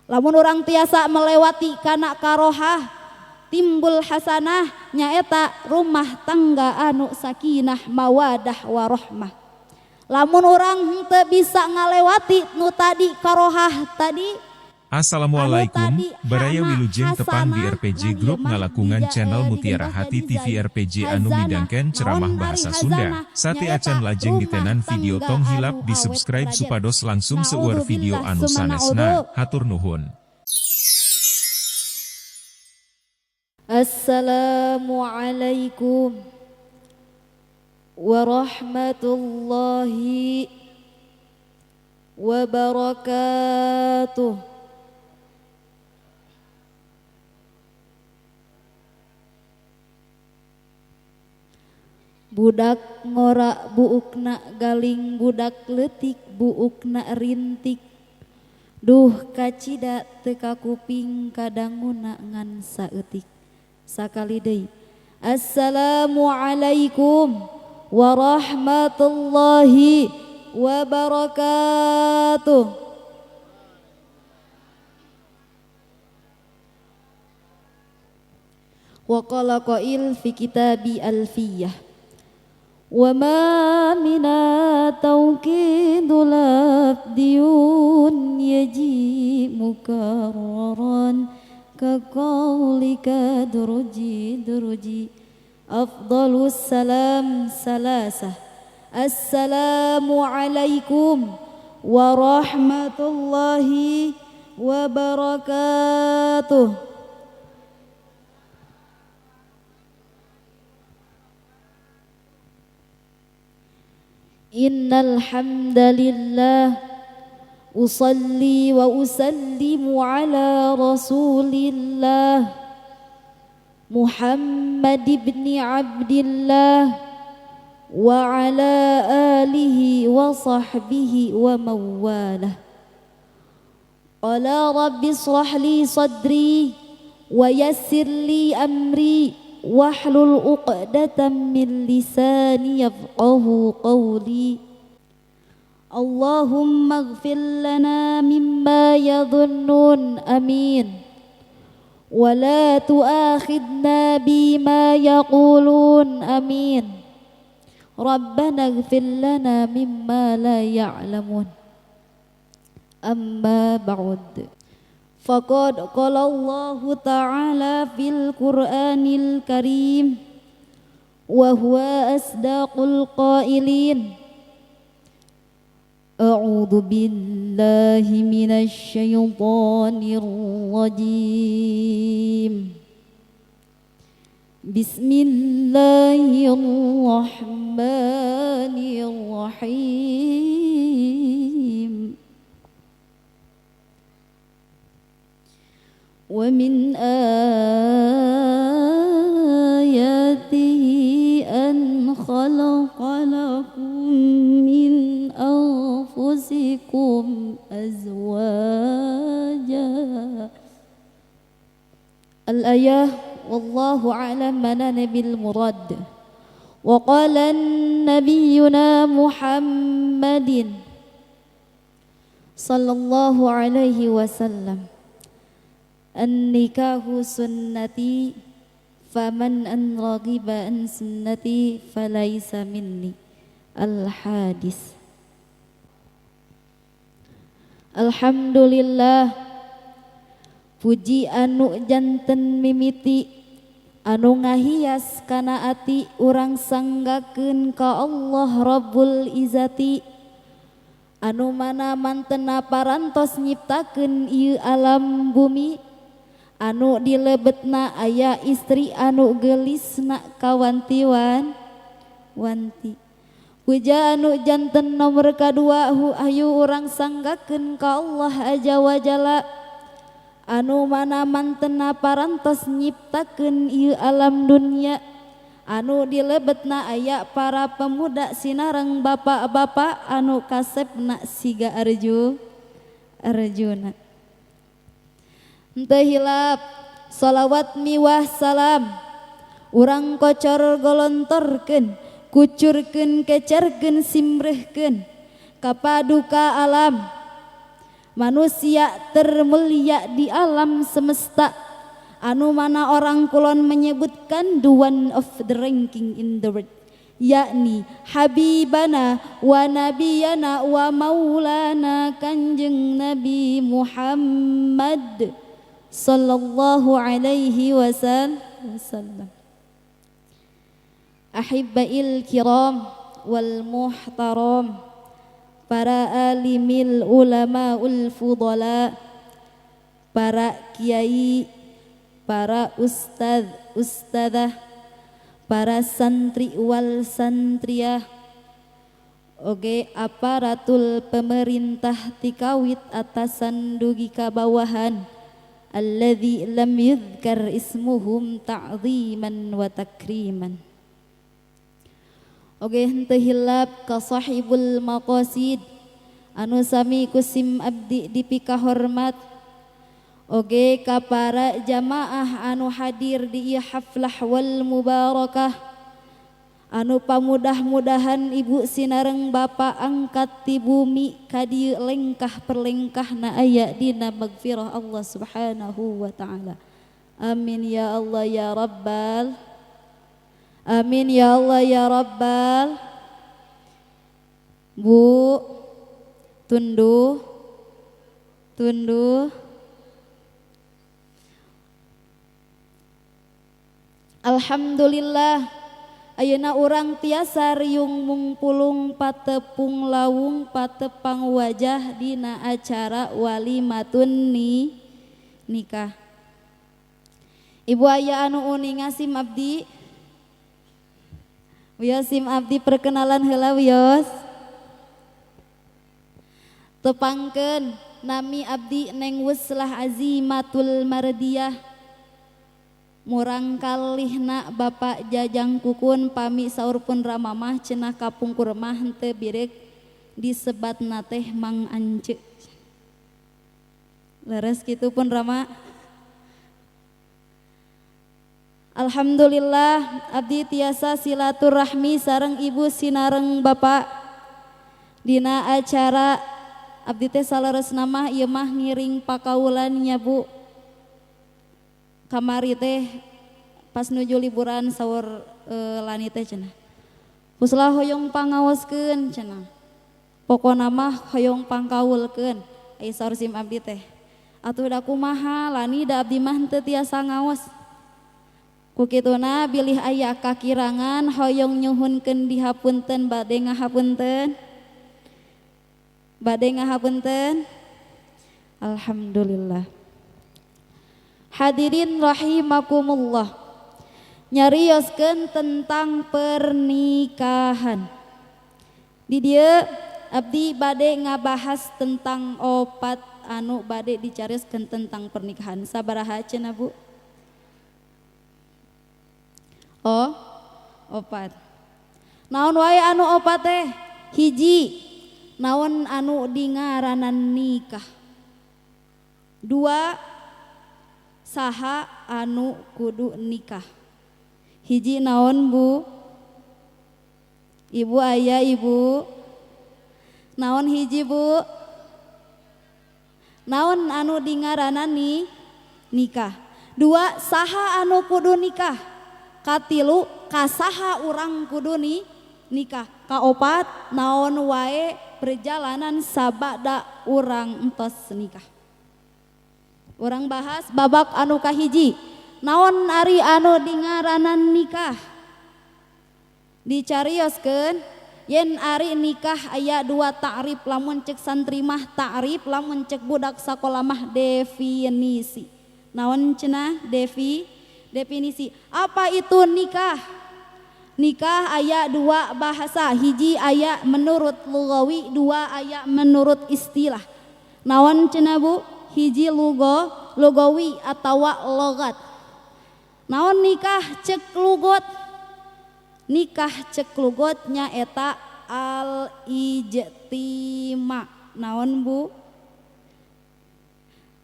Lamun urang tiasa melewati kana karohah timbul hasanah nyaeta rumah tangga anu sakinah mawadah warohmah. Lamun urang henteu bisa ngalewati nu tadi karohah tadi anu Assalamualaikum, tadi Baraya hakna Wilujeng tepang di hasanah RPG ngan ieu Group mah ngalakungan channel Mutiara digentos Hati jadi TV zai RPG anu hazanah. Midangken ceramah Naon ari bahasa Sunda. hazanah Sate nyaeta acan lajeng rumah ditenan video tangga tong hilap anu di awet subscribe rajet. Supados langsung seueur video Naudzubillah anu summa sanesna. naudzu. Hatur nuhun. Assalamualaikum warahmatullahi wabarakatuh. Budak ngora buukna galing, budak leutik buukna rintik. Duh kacida teu kakuping kadanguna ngan saeutik. Sakali deui. Assalamualaikum warahmatullahi wabarakatuh. Wa qala qail fi kitabi alfiyah. Wa ma mina tawkidul abdiyun yaji mukarraran ka qawlika durji durji. Afdalus salam salasah. Assalamualaikum warahmatullahi wabarakatuh. Innal hamdalillah usalli wa usallimu ala rasulillah Muhammad ibn Abdillah wa ala alihi wa sahbihi wa mawalah. Qala rabbi israh li sadri wa yassir li amri wahlul uqdatam min lisani yafqahu qawli. Allahumma ighfir lana mimma yadhunnun, amin. Wa la tu'akhidna bima yaqulun, amin. Rabbana ighfir lana mimma la ya'lamun. Amma ba'd. Faqad qala Allahu ta'ala fil Qur'anil Karim wa huwa asdaqul qailin. A'udzu billahi minasy syaithanir rajim. Bismillahirrahmanirrahim. Wa min ayatihi an khalaqa lakum min anfusikum azwaja. Al-ayah wallahu a'lam mana bil murad. Wa qala nabiyyuna Muhammadin sallallahu alaihi wasallam, an-nikahu sunnati faman an raghiba an sunnati falaisa minni. Al-hadis. Alhamdulillah, puji anu janten mimiti anu ngahias kana ati urang sanggakeun ka Allah Rabbul Izzati, anu mana mantena parantos nyiptakeun ieu alam bumi, anu dilebetna aya istri anu geulisna kawantiwan wanti. Puja anu janten nomor kadua hu ayu urang sanggakeun ka Allah aja wajala, anu mana mantena parantos nyiptakeun ieu alam dunya, anu dilebetna aya para pemuda sinareng bapak-bapak anu kasepna siga Arjuna. Henteu hilap salawat miwah salam urang kocor golontorkeun, kucurkeun, kecerkeun, simrehkeun kapaduka alam. Manusia termulia di alam semesta anu mana orang kulon menyebutkan the one of the ranking in the world, yakni habibana wa nabiyana wa maulana Kanjeng Nabi Muhammad sallallahu alaihi wasallam. Ahibba'il kiram wal muhtaram, para alimil ulamaul fudala, para kiai, para ustadz ustadzah, para santri wal santriah, oge aparatul pemerintah tikawit atasan dugi ka bawahan, alladzi lam yudhkar ismuhum ta'ziman wa takriman. Oge henteu hilap ka sahibul maqasid anu sami kusim abdi dipikahormat, oge ka para jamaah anu hadir di ieu haflah wal mubarakah anu pamudah-mudahan ibu sinareng bapak angkat ti bumi ka dieu lengkah perlengkahna aya dina magfirah Allah Subhanahu wa taala. Amin ya Allah ya Rabbal. Amin ya Allah ya Rabbal. Bu, tunduh, tunduh. Alhamdulillah ayeuna urang tiasa riung mungpulung patepung lawung patepang wajah dina acara walimatun nikah. Ibu aya anu uninga sim abdi. Wios sim abdi perkenalan heula wios. Tepangkeun nami abdi Neng Wuslah Azimatul Mardiyah. Murang kalihna Bapak Jajang Kukun pami saur pun ramamah cenah kapungkur mah henteu birek disebatna teh Mang Ance. Leres kitu pun rama. Alhamdulillah abdi tiasa silaturahmi sareng ibu sinareng bapak dina acara abdi teh saleresna mah ieu mah ngiring pakaulan nya Bu. Kamari teh pas nuju liburan saur lani teh cenah. Puslah hoyong pangaoskeun cenah. Pokona mah hoyong pangkaulkeun ai saur sim abdi teh. Atuh da kumaha lani da abdi mah henteu tiasa ngaos. Ku kituna bilih aya kakirangan hoyong nyuhunkeun dihapunten bade ngahapunten. Bade ngahapunten. Alhamdulillah. Hadirin rahimakumullah. Nyarioskeun tentang pernikahan. Di dieu abdi bade ngabahas tentang opat anu bade dicarioskeun tentang pernikahan. Sabaraha cenah Bu? Oh, opat. Naon wae anu opat teh? Hiji, naon anu dingaranan nikah. Dua, saha anu kudu nikah. Hiji naon Bu? Ibu ayah ibu. Naon hiji Bu? Naon anu dingaranan nikah. Dua, saha anu kudu nikah. Katilu, kasaha urang kudu nikah. Kaopat, naon wae perjalanan sabada urang entos nikah. Urang bahas babak anu kahiji. Naon ari anu dingaranan nikah? Dicarioskeun yen ari nikah aya dua ta'rif, lamun cek santri mah ta'rif, lamun cek budak sakola mah definisi. Naon cenah definisi. Apa itu nikah? Nikah aya dua bahasa, hiji aya menurut lugawi, dua aya menurut istilah. Naon cenah Bu? Hiji lugawi atawa logat. Naon nikah cek lugot? Nikah cek lugot nyaeta al ijtima. Naon Bu?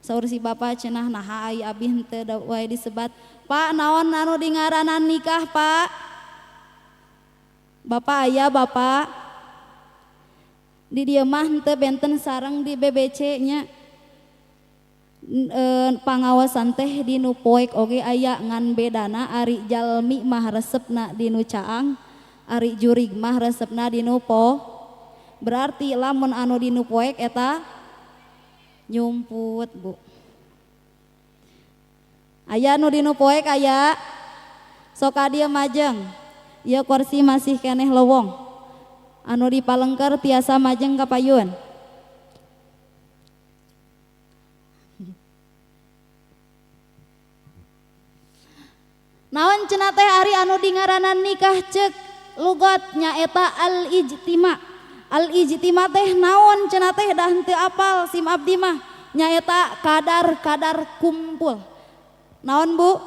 Saur si bapak cenah naha ai abi henteu wae disebat. Pak naon anu dingaranan nikah Pak? Bapak aya bapak. Di dieu mah henteu benten sareng di BBC nya. Pangaosan teh dinu poek oge aya, ngan bedana ari jalmi mah resepna dinu caang, ari jurig mah resepna dinu po. Berarti lamun anu dinu poek eta nyumput, Bu. Aya nu dinu poek aya? Sok ka dieu majeng. Ieu kursi masih keneh lowong. Anu di palengker tiasa majeng ka payun. Naon cenah teh ari anu dingaranan nikah cek lugot nyaeta al ijtima. Al ijtima teh naon cenah teh dah henteu apal sim abdi mah, nyaeta kadar-kadar kumpul. Naon, Bu?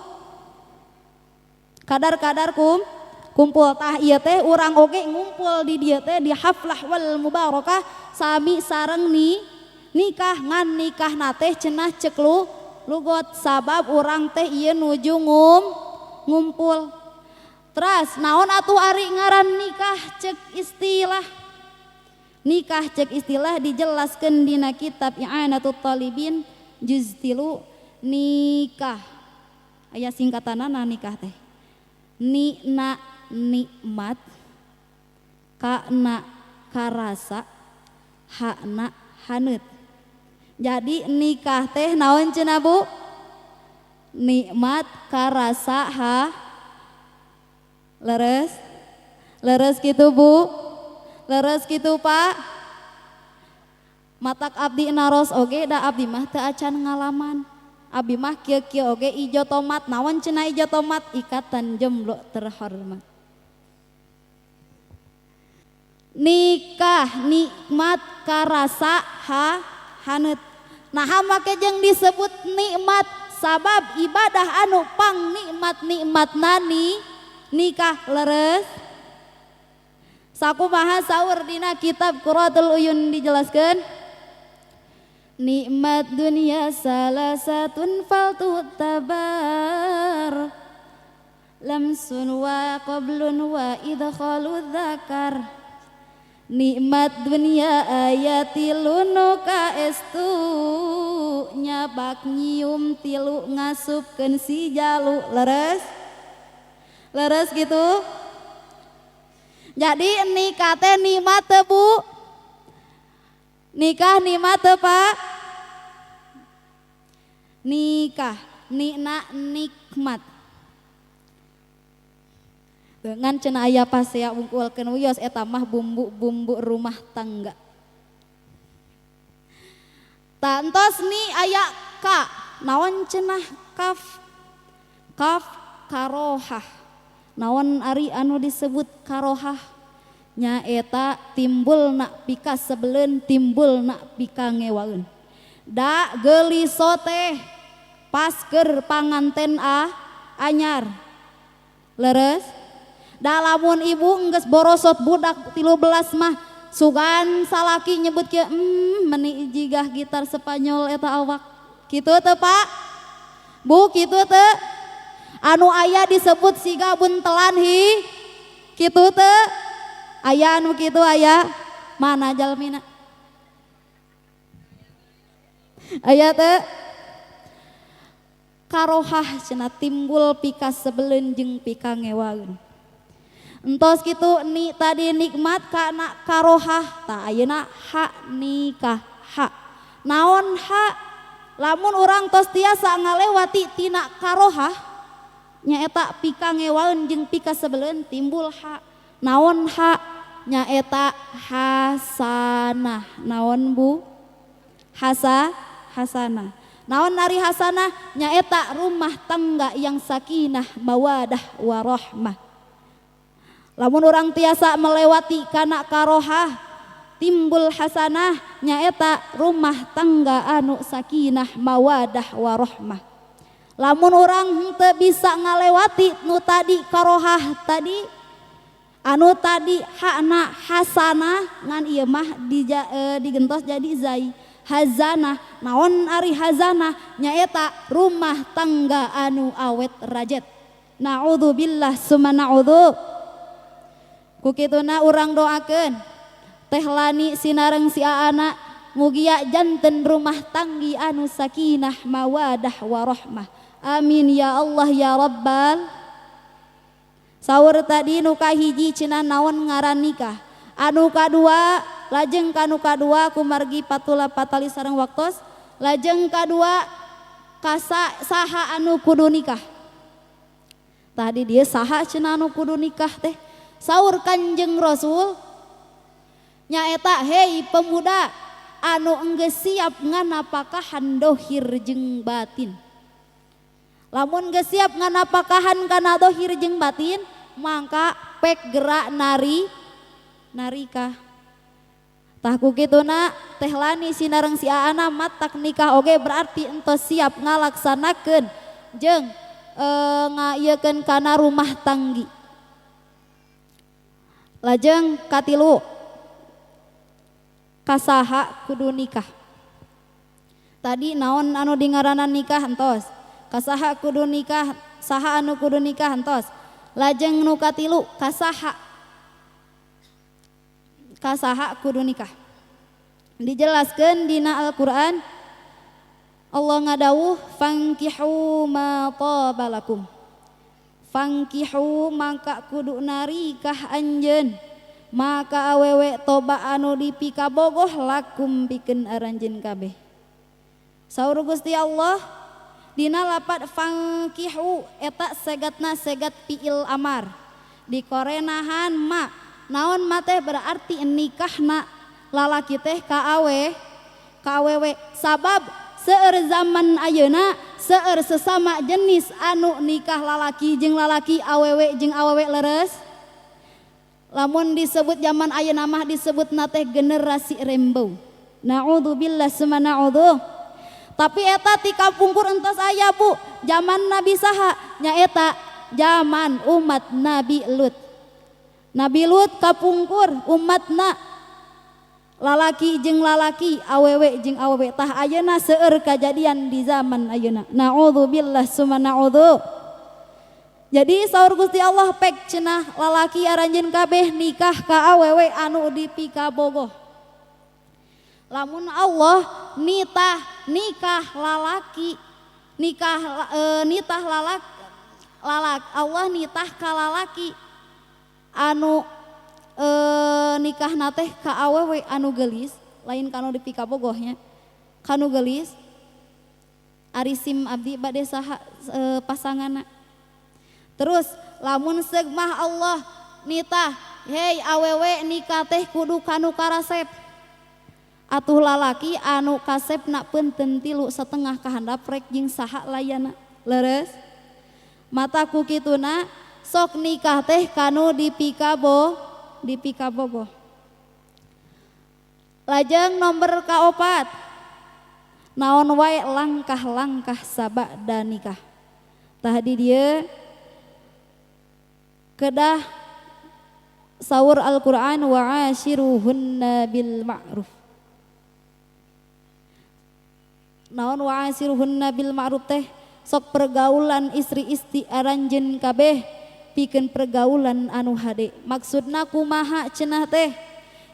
Kadar-kadar kumpul. Tah ieu teh urang oge ngumpul di dieu teh di haflah wal mubarakah sami sareng ni nikah, ngan nikahna teh cenah cek lugot sabab urang teh ieu nuju ngumpul. Teras naon atuh ari ngaran nikah cek istilah? Nikah cek istilah dijelaskeun dina kitab I'anatut Talibin juz 3 nikah. Aya singkatanana nikah teh. Nikna nikmat, kana karasa, hakna haneut. Jadi nikah teh naon cenah, Bu? Nikmat karasa ha leres. Leres gitu, Bu? Leres gitu, Pak? Matak abdi naros oge da abdi mah teu acan ngalaman. Abdi mah kieu-kieu oge ijo tomat. Naon cenah ijo tomat? Ikatan jomblo terhormat. Nikah nikmat karasa ha haneut. Nah make jeung disebut nikmat sabab ibadah anu pang nikmat-nikmat nani nikah. Leres. Sakumaha saur dina kitab Quratul Uyun dijelaskeun, nikmat dunia salah satun faltu tabar lamsun wa qablun wa idkhalu dzakar. Nikmat dunia aya tilu nu kaestu, nyabak nyium tilu ngasupkeun si jalu. Leres? Leres gitu. Jadi nikah teh nikmat teu, Bu? Nikah nikmat teu, Pak? Nikah nikna nikmat. Dengan cenah aya pasea wungkulkeun wios eta mah bumbu-bumbu rumah tangga. Tantos ni aya ka, naon cenah kaf? Kaf karohah. Naon ari anu disebut karohah? Nyaeta timbul nak pika sebeleun, timbul nak pika ngewaeun. Da geuliso teh pas keur panganten anyar. Leres? Da lamun ibu enggeus borosot budak 13 mah sugan salaki nyebut kieu, meni jigah gitar Spanyol eta awak. Kitu teu, Pak? Bu, kitu teu? Anu aya disebut siga buntelan hi. Kitu teu? Aya anu kitu aya? Mana jalmina? Aya teu? Karohah cenah timbul pika sebeleun jeung pika ngewaeun. Entos kitu ni tadi nikmat kana karohah, tah ayeuna hak nikah hak. Naon hak? Lamun urang tos tiasa ngalewati tina karohah nyaeta pika ngewaeun jeung pika sebeleun timbul hak. Naon hak? Nyaeta hasanah. Naon, Bu? Hasanah. Naon ari hasanah? Nyaeta rumah tangga yang sakinah mawadah warahmah. Lamun urang tiasa melewati kana karohah timbul hasanah nyaeta rumah tangga anu sakinah mawadah warahmah. Lamun urang henteu bisa ngalewati nu tadi karohah tadi anu tadi hakna hasanah ngan ieu mah digentos jadi zai hazanah. Naon ari hazanah? Nyaeta rumah tangga anu awet rajet. Naudzubillah summa naudzu. Ku kituna urang doakeun Teh Lani sinareng si Aana mugia janten rumah tanggi anu sakinah mawadah warahmah. Amin ya Allah ya Rabbal. Saur tadi nu kahiji cenah naon ngaran nikah. Anu kadua lajeng kanu kadua kumargi patula patali sareng waktos. Lajeng kadua kasa saha anu kudu nikah. Tadi dia saha cenah anu kudu nikah teh. Saur Kanjeng Rasul nyaeta hei pemuda anu enggeus siap nganapakahan dohir jeung batin. Lamun geus siap nganapakahan kana dohir jeung batin, mangka pek gerak nari narikah. Tah ku kituna teh Lani sinareng si Aana matak nikah oge berarti entos siap ngalaksanakeun jeung ngaieukeun kana rumah tanggi. Lajeng katilu kasaha kudu nikah. Tadi naon anu dingaranan nikah entos. Kasaha kudu nikah, saha anu kudu nikah entos. Lajeng nu katilu kasaha kasaha kudu nikah. Dijelaskeun dina Al-Qur'an Allah ngadawuh fankihu ma taba lakum. Fankihu mangka kudu narikah anjeun maka awewe toba anu dipikabogoh lakum pikeun aranjeun kabeh. Saur Gusti Allah dina lapat fankihu eta segatna segat fiil amar dikorenahan ma naon ma teh berarti nikahna lalaki teh ka awe ka awewe sabab seueur zaman ayeuna seueur sesama jenis anu nikah lalaki jeung lalaki awewe jeung awewe leres. Lamun disebut zaman ayeuna mah disebutna teh generasi rainbow. Na'udzubillah summa na'udzu. Tapi eta ti kapungkur entos aya Bu, zaman Nabi saha? Nyaeta zaman umat Nabi Lut. Nabi Lut kapungkur umatna lalaki jeung lalaki, awewe jeung awewe. Tah ayeuna seueur kajadian di zaman ayeuna. Na'udzubillah summa na'udzu. Jadi saur Gusti Allah pek cenah lalaki aranjeun kabeh nikah ka awewe anu dipikabogoh. Lamun Allah nitah nikah lalaki, nikah nitah lalak lalak Allah nitah ka lalaki anu nikahna teh ka awewe anu geulis, lain kanu dipikabogohnya, kanu geulis. Ari sim abdi bade saha pasanganna. Terus lamun seug mah Allah nitah hei awewe nikah teh kudu kanu karasep. Atuh lalaki anu kasepna peunteun 3,5 kahandap rek jeung saha layana. Leres? Mata ku kituna sok nikah teh kanu dipikabogoh. Lajeng nomor kaopat. Naon wae langkah-langkah sabada nikah. Tah di dieu kedah saur Al-Qur'an wa ashiruhunna bil ma'ruf. Naon wa ashiruhunna bil ma'ruf teh sok pergaulan istri-istri aranjeun kabeh pikeun pergaulan anu hade. Maksudna kumaha cenah teh?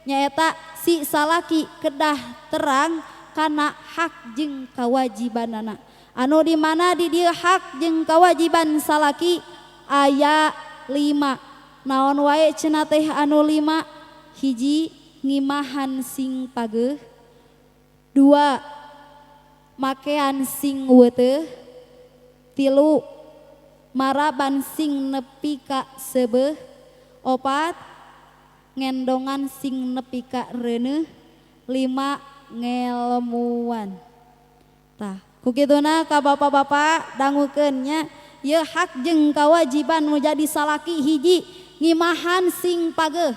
Nyaeta si salaki kedah terang kana hak jeung kawajibanana. Anu di mana di dieu hak jeung kawajiban salaki aya 5. Naon wae cenah teh anu 5? Hiji ngimahan sing pageuh, 2 makean sing weuteuh, 3 maraban sing nepi ka seubeuh, 4 ngendongan sing nepi ka reuneuh, 5 ngelmuan. Tah ku kituna ka bapak-bapak dangukeun nya. Ye hak jeung kawajiban nu jadi salaki hiji ngimahan sing pageuh.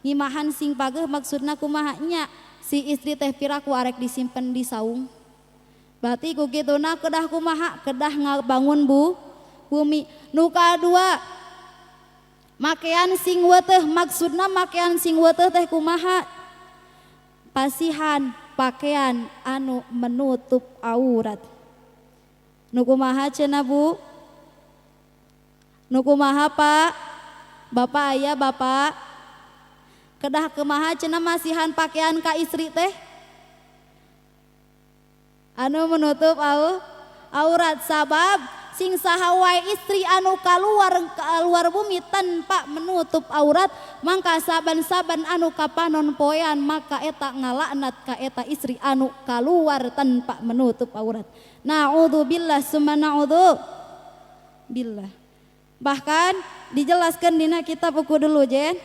Ngimahan sing pageuh maksudna kumaha nya? Si istri teh piraku arek disimpen di saung. Berarti ku kituna kedah kumaha? Kedah ngabangun bu bumi. Nu kadua makean sing weuteuh, maksudna makean sing weuteuh teh kumaha? Pasihan pakaian anu menutup aurat. Nu kumaha cenah Bu? Nu kumaha Pak? Bapak aya bapak? Kedah kumaha cenah masihan pakaian ka istri teh? Anu menutup aurat sabab sing saha wae istri anu kaluar bumi tanpa menutup aurat mangka saban-saban anu kapanon poean maka eta ngalaknat ka eta istri anu kaluar tanpa menutup aurat. Na'udzubillah summa na'udzu billah. Bahkan dijelaskan dina kitab buku dulu jen.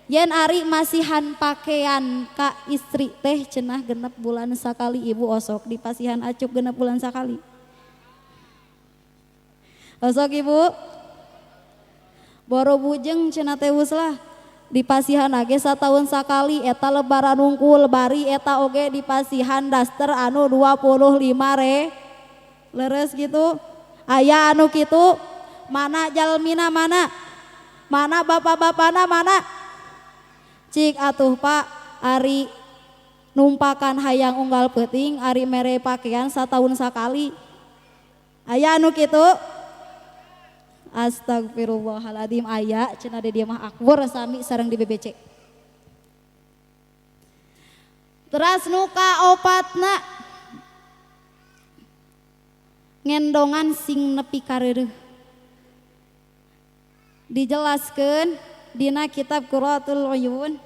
Yen ari masihan pakaian ka istri teh cenah genep bulan sakali ibu osok dipasihan acuk genep bulan sakali. Osok ibu boro bujeng cenah teh lah dipasihan age satahun sakali eta lebaran wungkul bari eta oge dipasihan daster anu 25 re leres gitu aya anu kitu mana jalmina mana mana bapak-bapana mana cik atuh pak ari numpakan hayang unggal peuting ari mere pakaian satahun sakali aya anu kitu. Astagfirullahaladzim aya cenah di dia mah akbur sami sareng di BBC. Teras nuka opatna ngendongan sing nepi kareureuh. Dijelaskeun dina kitab Qurratul Uyun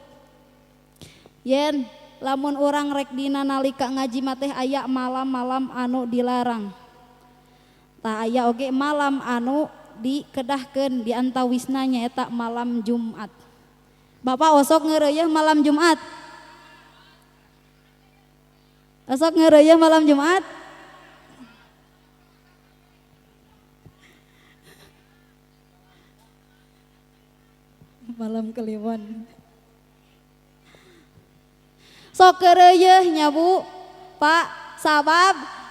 yen lamun urang rek dina nalika ngaji mah teh aya malam-malam anu dilarang. Tah aya oge malam anu dikedahkeun di antawisna nyaeta malam Jumat. Bapak osok ngeureuyeun malam Jumat? Osok ngeureuyeun malam Jumat? Malam Kliwon. Sok keureuyeun nya Bu, Pak, sabab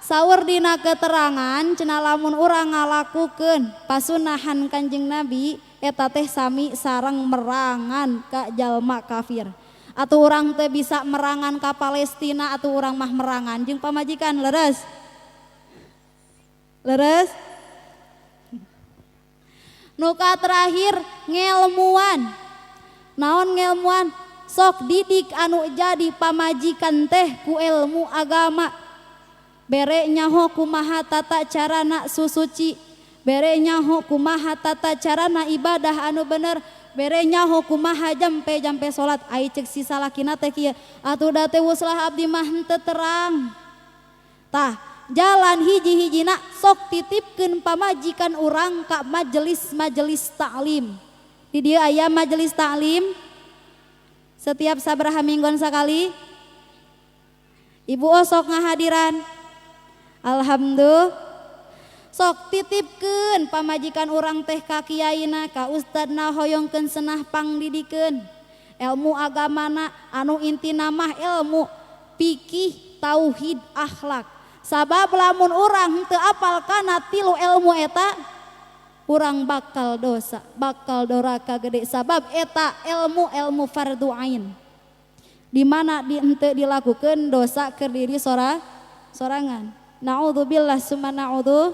saur dina keterangan cenah lamun urang ngalakukeun pasunahan Kanjeng Nabi eta teh sami sareng merangan ka jalma kafir. Atuh urang teh bisa merangan ka Palestina atuh urang mah merangan jeung pamajikan leres. Leres? Nuka terakhir ngelmuan. Naon ngelmuan? Sok didik anu jadi pamajikan teh ku ilmu agama. Bere nyaho kumaha tata carana susuci, bere nyaho kumaha tata carana ibadah anu bener, bere nyaho kumaha jampe-jampe salat. Ai ceuk si salakina teh kieu, atuh da teh wuslah abdi mah henteu terang. Tah, jalan hiji-hijina sok titipkeun pamajikan urang ka majelis-majelis taklim. Di dieu aya majelis taklim setiap sabaraha minggon sakali. Ibu osok ngahadiran. Alhamdulillah. Sok titipkeun pamajikan urang teh ka kiaina ka ustadna hoyongkeun senah pangdidikeun ilmu agamana anu intina mah ilmu fikih tauhid akhlak. Sabab lamun urang teu apal kana tilu ilmu eta urang bakal dosa, bakal doraka gede sabab eta ilmu-ilmu fardu ain. Di mana di henteu dilakukeun dosa keur diri sorangan. Na'udzubillah summa na'udzu.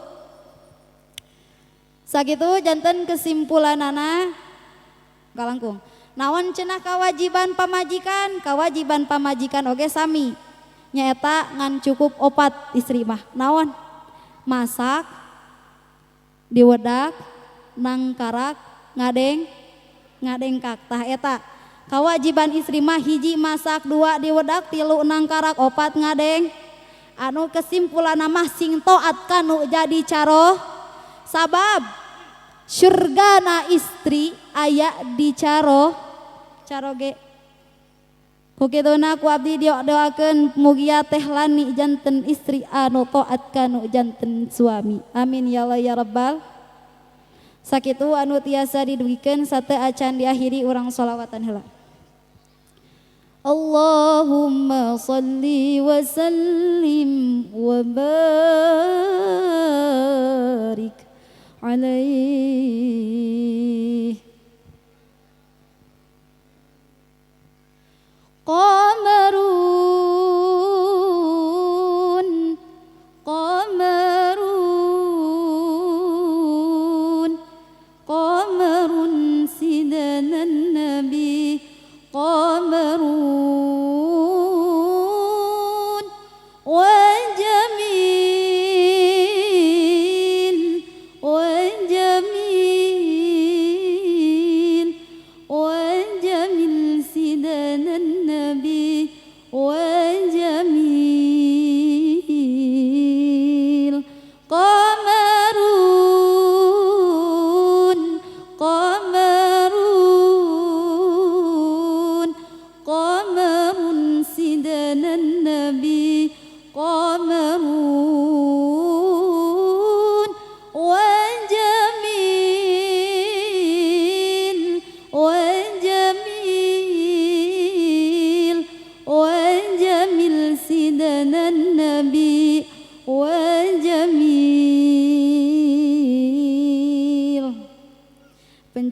Sakitu janten kesimpulanana kalangkung. Naon cenah kewajiban pamajikan? Kewajiban pamajikan oge sami. Nyaeta ngan cukup opat istri mah. Naon? Masak, diwedak, nangkarak, ngadeng, ngadengkak. Tah eta kewajiban istri mah hiji masak, dua diwedak, tilu nangkarak, opat ngadeng. Anu kesimpulan mah sing taat kanu jadi caro sabab surgana istri aya di caro caroge. Ku kituna ku abdi doakeun mugia teh lani janten istri anu taat kanu janten suami. Amin ya Allah ya rabbal. Sakitu anu tiasa didugikeun sate acan diakhiri urang sholawatan heula. Allahumma salli wa sallim wa barik alaihi. Qamarun qamarun qamarun sidana nabi qamarun wa jamalun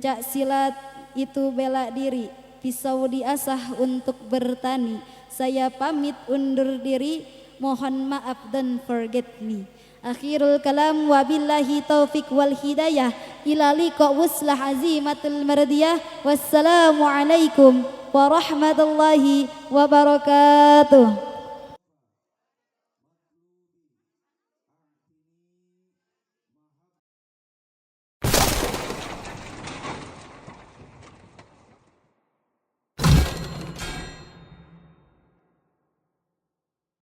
Pencak silat itu bela diri, pisau diasah untuk bertani. Saya pamit undur diri, mohon maaf, don't forget me. Akhirul kalam, wabillahi taufik wal hidayah, ila liqa wuslah azimatul mardiyah. Wassalamualaikum warahmatullahi wabarakatuh.